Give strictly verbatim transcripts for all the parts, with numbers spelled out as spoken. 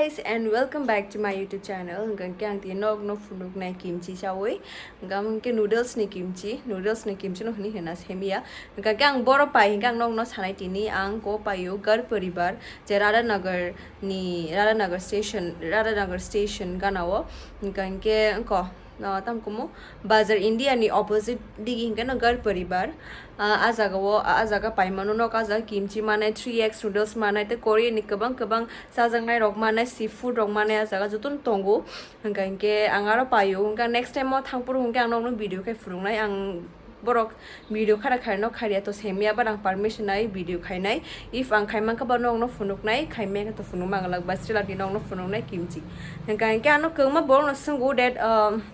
Guys, and welcome back to my YouTube channel. Hingkha khe ang tini nog no phunuknai kimchi chawi. Hingkha khe noodles ni kimchi, noodles ni kimchi no hini hina semia. Hingkha khe ang boro pai hingkha ang nog no sanai tini ang ko paio Gar Paribar je Radhanagar ni, Radhanagar station, Radhanagar station gana o. Hingkha khe ko no, tamo kumu Bazar India ni opposite digi hingke no Gar Paribar. Ah, ah jaga o, ah jaga paimano nok, ah jaga kimchi manai, three X noodles manai, tei Korean ni kwbang kwbang chajaknai rok manai, seafood rok manai, ah jaga jotono tongo. Hingka hingke ang aro paio, hingka next time o thangphuru hingke ang nokno video khe phunuknai ang. Borok video khara khairok kharia to semya, but ang permission nai video khainai. If ang khaimang khe ba nokno phunuknai, khaimya khe to phunukma ang lak ba sila di nokno phunuknai kimchi. Hingka hingke ano kwbangma borokno swngo that, um,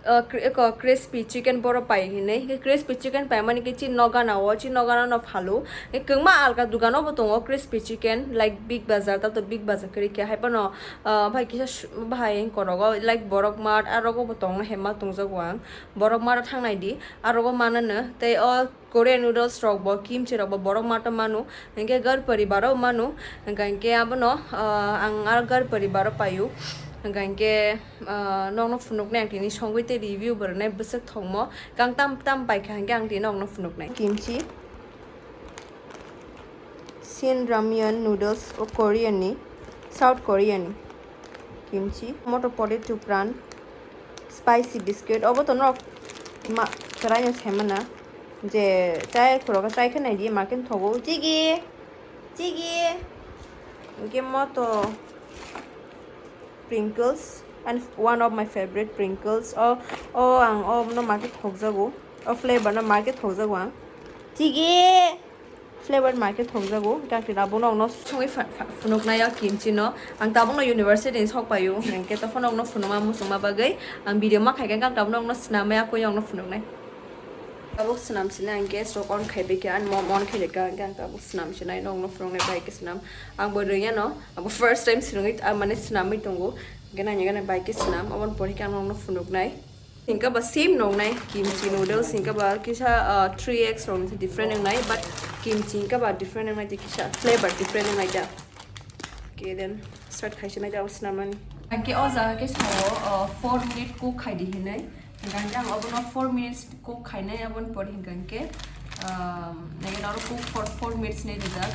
uh, cri-, ko crispy chicken boro pai hinwi. Hingke crispy chicken paimani khe chini nokgana o, chini nokgana no phalo. Hingke kwbangma alga dukano bo tongo crispy chicken, like Big Bazaar, tato Big Bazaar kwrwi khe hai phano, uh, bai kisa su-, bahai korogo, like Borok Mart, arogo bo tongna hema tongjago ang. Borok Mart o thangnai di, arogo manano. Tei o Korean noodles rok bo, kimchi rok bo Borok Mart o mano, hingke Gar Paribar o mano, hingka hingke abono, ah, ang aro Gar Paribar o paio, hingka hingke, ah, nokno phunuknai ang tini songwi tei review bo rwnai bwswk thokmo, kang tam tam paikha hingke ang tini nokno phunuknai. Kimchi, Shin Ramyeon noodles, o Korean ni, South Korean ni. Kimchi, moto potato pran, spicy biscuit, obo to norok ma-, kwraino saimana, je chai khorok chai khe naidi, ma khe thogo, chigi, chigi, hingke moto, Pringles, and one of my favorite Pringles, o, o ang o no ma khe thokjago, o flavor no ma khe thokjago ang, chigi. Flavor ma khe thokjago, hingke ang tini abono ang no songwi pha-, pha-, phunuknai o kimchi no. Ang tabukno university ni sok paio, hingke to phano ang no phunukma muchungma bagwi ang video ma khaikha, ang tabukno ang no swnamwi akui ang no phunuknai. Tabuk swnam sini ang gas rok on khaibai khe, ani mom on khairikha, hingke ang tabuk swnam sinai no ang no phunuknai bai khe swnam. Ang bo rwngya no, ang bo first time swnamwi, ah, mane swnamwi tongo, hingke nangya gana bai khe swnam, aboni pore khe ang no ang no phunuknai. Hingke ba same nongnai, kimchi noodles hingke ba kisa, ah, three X rok ni different wngnai, but kimchi hingke ba different wngnai, tei kisa flavor different wngnai da. Okay, then start khaisi nai da, o swnamnani. Hingke o jaga khe sao, ah, four minute cook khai di hinwi. Hingke ang abono four minutes cook khainai, aboni pore hingke, ah, nai oro cook for four minutes ni rijak.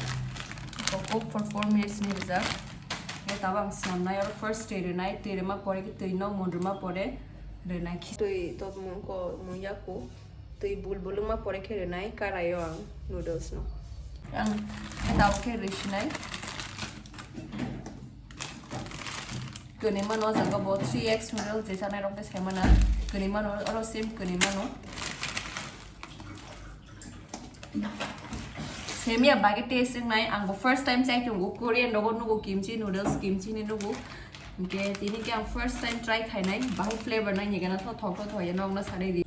Cook for four minutes ni rijak. Hingke tabuk ang swnamnai, oro first twi rwnai, twi rwma pore khe twi no mun rwma pore rwnai khe twi topmung ko mung yaku twi bulbul wngma pore khe rwnai karai o ang noodles no. Ang tabuk khe rwi sinai. Kwnwi mano o jaga bo three X noodles je chanai rok khe sai mano. Kwnwi mano oro same kwnwi mano. Semia bagwi taste wngnai, ang bo first time chai tongo, Korean rogo nugo kimchi noodles, kimchi ni nugo. Hingke tini khe ang first time try khainai, bahai flavor nai ni gana tho thok tho thok ya nokno sanai di.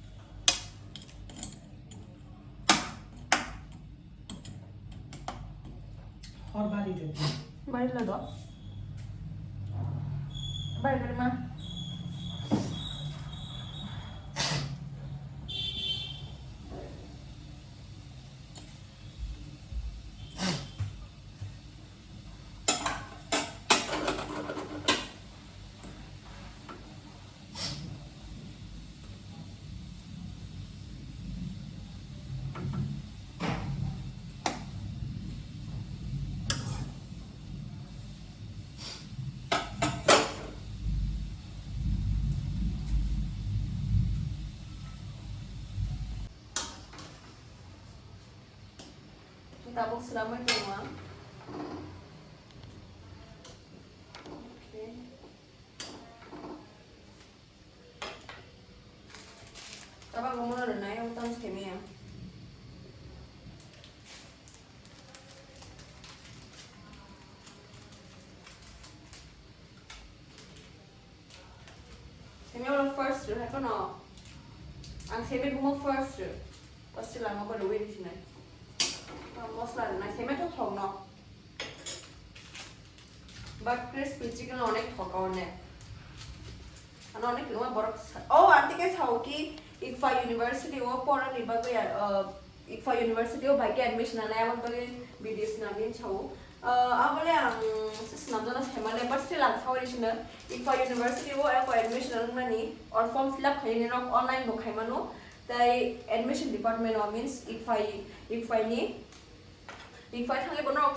Hor bari de. Bari lo do. Bari bari ma. Tabuk swnamwi tongo ang. Okay. Tabuk omono rwnai, omo tamo simi ang. Semi oro first rw, hai phano. Ang semi bumo first rw. First lama bo rwi rw sinai. Mosla rwnai, semi to thok no. But crispy chicken onek thok onek. Ano onek kwbangma borok sa-, oh, anti ke sao ki Ikfa University o pora ni bagwi, uh, Ikfa University o bai ke admission anai aboni bagwi video swnam din sao. Uh, abole ang se swnamjana saimale, but still ang sawi sino, ICFAI University o eko admission wngmani or form fill up khaini rok online bo khaimano, tai admission department o, means ICFAI, ICFAI ni, ICFAI thangwi bono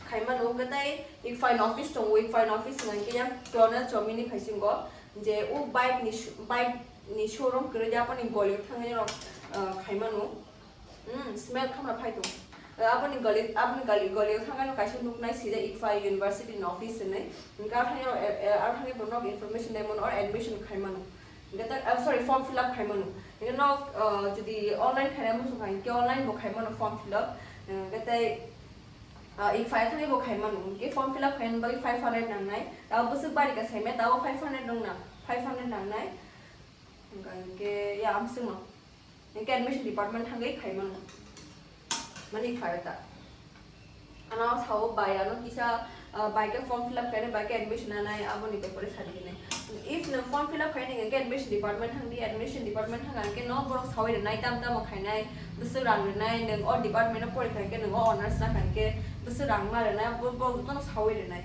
khaimano, hwnkhe tai ICFAI ni office tongo, ICFAI ni office hwnkhe yang Colonel Chomini phaisingo, je o bike ni sho-, bike ni showroom kwrwi de, aboni goli o thangwi rok, uh, khaimano. Hmm, smell khamra phai tong. Eh, aboni gali, aboni gali, gali o thangano kaisa nuknai sida ICFAI University ni office hinwi. Hingke arthani, eh, eh, arthani bo nok information dai mano or admission khai mano. Hingke ta, ah, sorry, form fill up khai mano. Hingke nok, eh, jodi online khaina muchung kha, hingke online bo khai mano form fill up. Eh, hingke tai, ah, ICFAI thangwi bo khai mano. Hingke form fill up khaina bagwi five hundred nangnai. Tabo bwswk bari ka saimaya, tabo five hundred nangna, five hundred nangnai. Hingke, hingke, ya, amswkno. Hingke admission department thangwi khaimano. Mani khaio ta. Ano sao bai, ano kisa, ah, bai khe form fill up khainai, bai khe admission nanai, aboni bepare sadi hinai. If no form fill up khainai, hingke admission department thangdi, admission department thang hingke no borok sawi rwnai, tam tamo khainai, bwswk rang rwnai, nwng o department o pori kha hingke, nwng o honors na kha hingke, bwswk rang ma rwnai, bo, bo jotono sawi rwnai.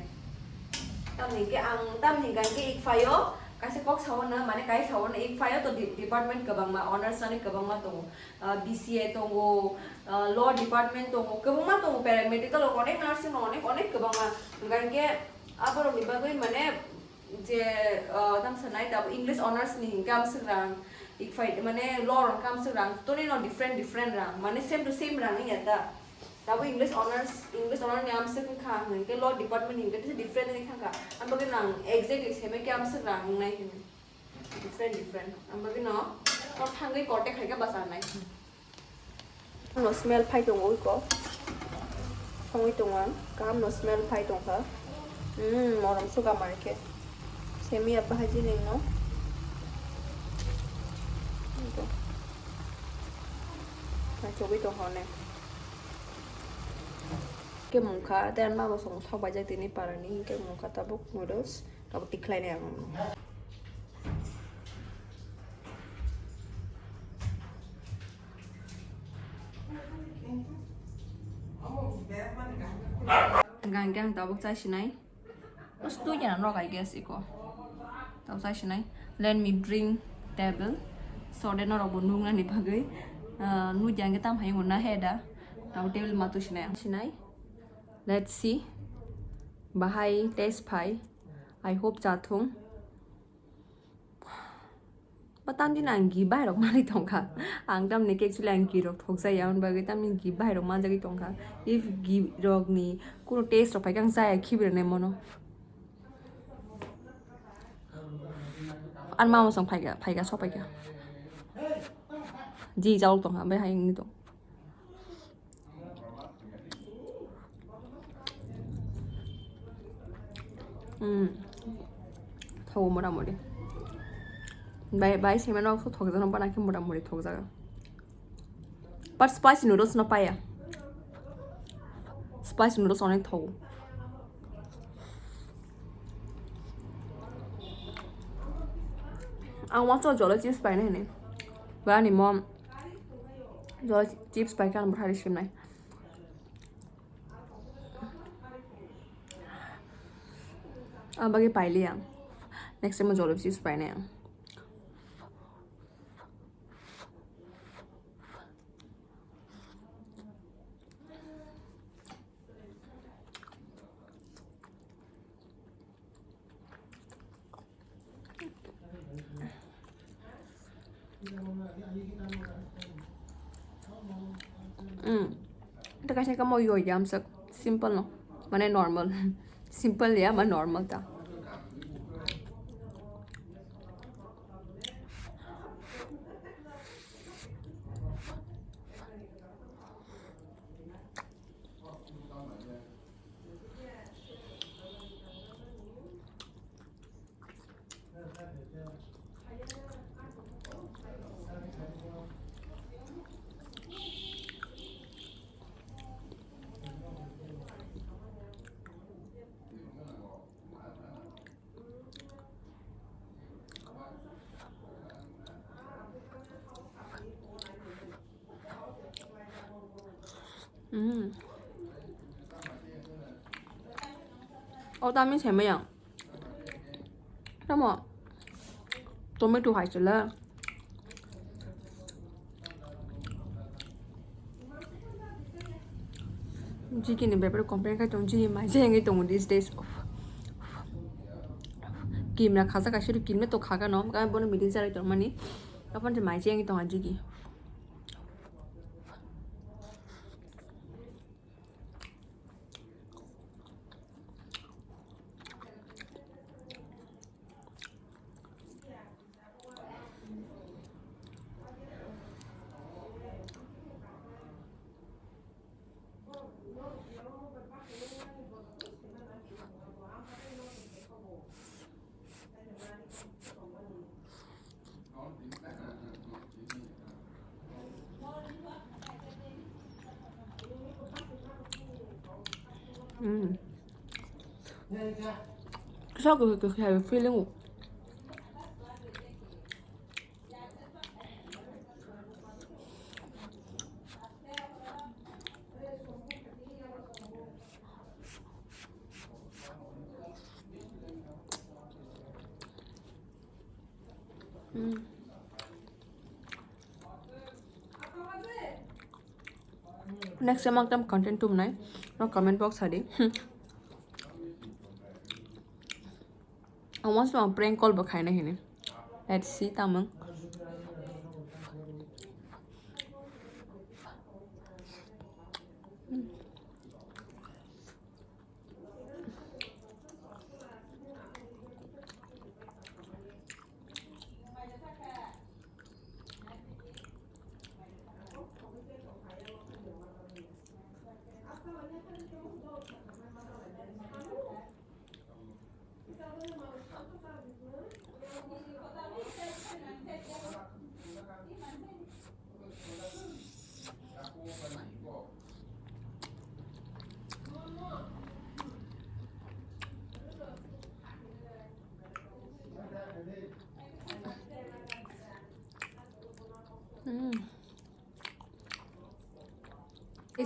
Tamni hingke ang, tamni hingka hingke ICFAI o, kaisa kok sao na, mane kai sao na, ICFAI o to de-, department kwbangma, honors nani kwbangma tongo. Ah, B C A tongo, ah, law department tongo, kwbangma tongo, paramedical rok onek, nursing rok onek, onek kwbangma. Hingka hingke aborokni bagwi mane je, ah, tamo sanai tabo English honors ni hingke amswk rang, ICFAI mane law rok hingke amswk rang, toni no different different rang, mane same to same rang wngya ta. Tabo English honors, English honors ni amswk wngkha, hingke law department ni hingke different wngkha. Ang bagwi nang exactly seme khe amswk rang wngnai hino. Different, different. Ang bagwi no, kok thangwi kote khaikhe basa nai. No smell phai tongo iko. Thongwi tongo ang. Kaham no smell phai tongkha. Hmm, morom suga mankhe. Semi apa haji neng no. Ito. Ang chogwi tongkha ne. Ke mungkha, te ang mabo song thok baijak tini parani, ke mungkha tabuk noodles. Abo tikhlai nai ang. Hingke ang tabuk chai sinai. Bus tu jana nog, I guess, iko. Tabuk chai sinai. Let me bring table. So, de norok bo nungnani bagwi. Ah, nujang ke tam hai na he da. Tabuk table ma tu sinai. Sinai. Let's see. Bahai taste phai. I hope chathung. Ba tamni ang gi bai rok manwi tongkha. Ang tamni ke actually ang gi rok thokjaya, hwn bagwi tamni gi bai rok manjagwi tongkha. If gi rok ni kuno taste rok phaikha ang chaya khibi rwnai mono. Ani mama song phaikha, phaikha, sok phaikha. Ji jawok tongkha, bai hai wngwi tong. Hmm. Thogo motamoti. Bai, bai, sema nok so thokjano bana khe motamoti thokjaga. But spicy noodles no paya. Spicy noodles onek thogo. Ang wansukha jolo chips paina hini. Bani mom jolo chips paikha, ang bwthari simnai. Ang bagwi pailiya. Next time jolo chips painai ang. Mm. Ito kasi kamo yoy jam sak simple no. Mane normal. Simple ya, ma normal ta. Mm. O tami semaya. Tamo. Tomato hai chila. Jiki ni bepar complain khai tong, jiki mai jeng tongo these days. Kimra khaja kaisa kimra to khaga no, kami bono meeting chari tong mani. Kapan je mai jeng tong jiki. Mm. Kisa ko ko ko feeling. Mm. Next time ang tam content tum nai, no comment box hadi. Ang once no prank call bo khaina hini. Let's see tamang.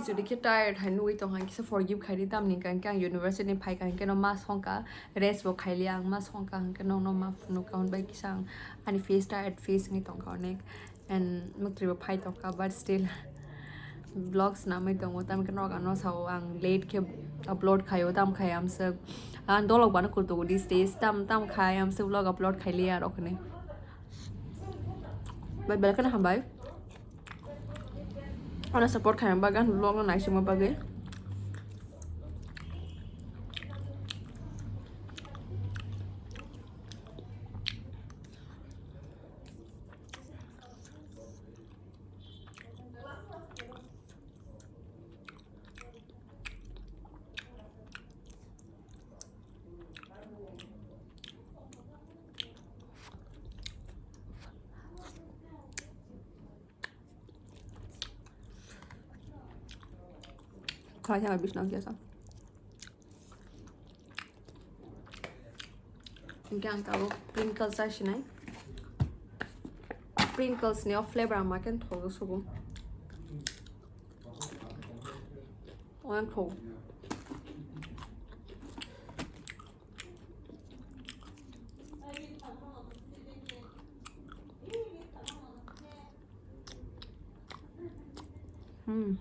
Jodi khe tired hai nugwi tong kha, kisa forgive khai di, tamni hwnkhe ang university ni phai kha, hwnkhe no ma songkha, rest bo khailiya ang, ma songkha hwnkhe nokno ma phunukha, hwnbai kisa ang ani face tired face wngwi tongkha onek, and muktwi bo phai tongkha, but still vlogs namwi tongo, tamkhe nok ano sao ang late khe upload khaio, tam khai amswk ang dolok bano kutugo these days, tam tam khai amswk vlog upload khailiya aro khne. Bai belai kheno hambai. Ano support khaina bagwi, ano vlog no naisingma bagwi. Khlai thangna bisna khe sa. Hingke ang tabuk Pringles chai sinai. Pringles ni o flavor ang ma khe thok sugo. Onek thok. Hmm.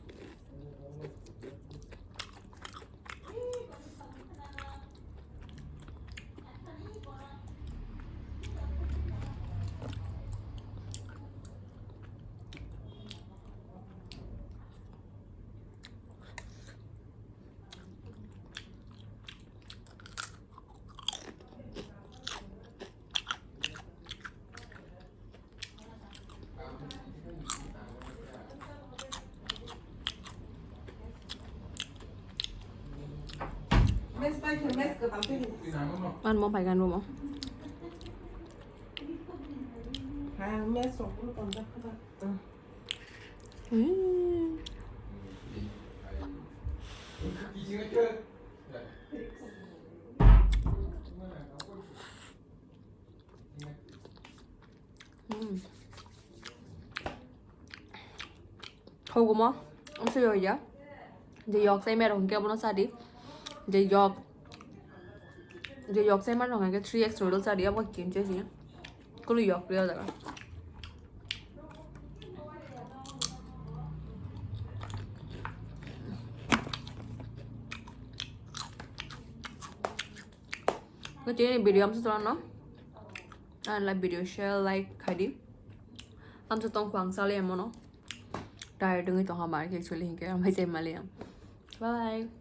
An mo pai gan mo. Hmm. Hmm. Thogumo, amsa yoya. Je yok sai merok hingke bono sadi. Je yok. Je yok chai man rong ke three X noodles ari abo kin chai si. Kulu yok ri jaga. Ko chini video am sa no. An la video share like khai di. Am sa tong kwang sa le mono. Tired ngi tong ha mar ke actually hinke am hai chai mali am. Bye.